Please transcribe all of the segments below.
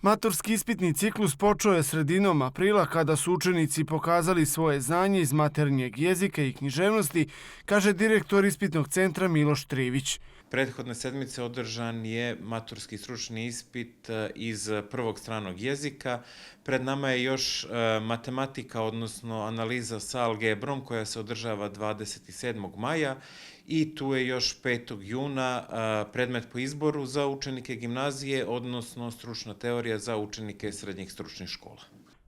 Maturski ispitni ciklus počeo je sredinom aprila kada su učenici pokazali svoje znanje iz maternjeg jezika i književnosti, kaže direktor ispitnog centra Miloš Trivić. Prethodne sedmice održan je maturski stručni ispit iz prvog stranog jezika. Pred nama je još matematika, odnosno analiza sa algebrom koja se održava 27. maja i tu je još 5. juna predmet po izboru za učenike gimnazije, odnosno stručna teorija za učenike srednjih stručnih škola.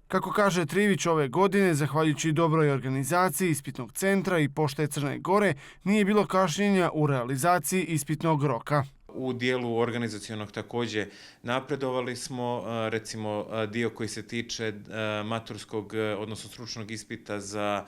Kako kaže Trivić, ove godine, zahvaljujući dobroj organizaciji ispitnog centra i Pošte Crne Gore, nije bilo kašnjenja u realizaciji ispitnog roka. U dijelu organizacionog također napredovali smo, recimo dio koji se tiče maturskog, odnosno stručnog ispita za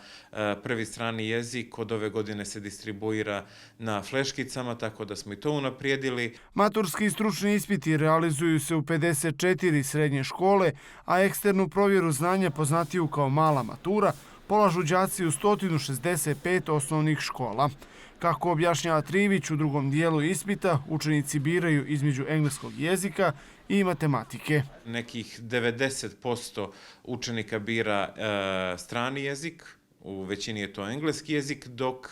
prvi strani jezik od ove godine se distribuira na fleškicama, tako da smo i to unaprijedili. Maturski i stručni ispiti realizuju se u 54 srednje škole, a eksternu provjeru znanja, poznatiju kao mala matura, polažu đaci u 165 osnovnih škola. Kako objašnjava Trivić, u drugom dijelu ispita učenici biraju između engleskog jezika i matematike. Nekih 90% učenika bira strani jezik, u većini je to engleski jezik, dok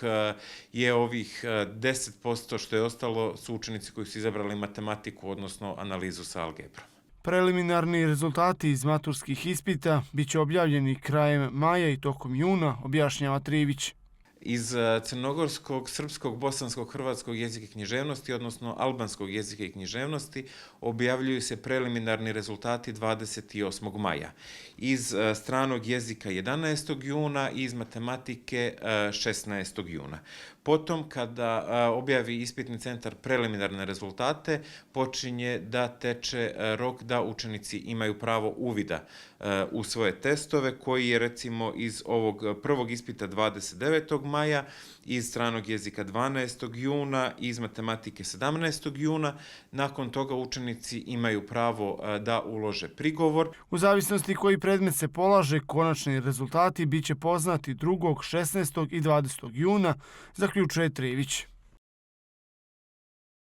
je ovih 10% što je ostalo su učenici koji su izabrali matematiku, odnosno analizu sa algebrom. Preliminarni rezultati iz maturskih ispita bit će objavljeni krajem maja i tokom juna, objašnjava Trivić. Iz crnogorskog, srpskog, bosanskog, hrvatskog jezika i književnosti, odnosno albanskog jezika i književnosti, objavljuju se preliminarni rezultati 28. maja. Iz stranog jezika 11. juna i iz matematike 16. juna. Potom, kada objavi ispitni centar preliminarne rezultate, počinje da teče rok da učenici imaju pravo uvida u svoje testove, koji je recimo iz ovog prvog ispita 29. maja, iz stranog jezika 12. juna, iz matematike 17. juna. Nakon toga učenici imaju pravo da ulože prigovor. U zavisnosti koji predmet se polaže, konačni rezultati bit će poznati 2., 16. i 20. juna, zaključuje Trivić.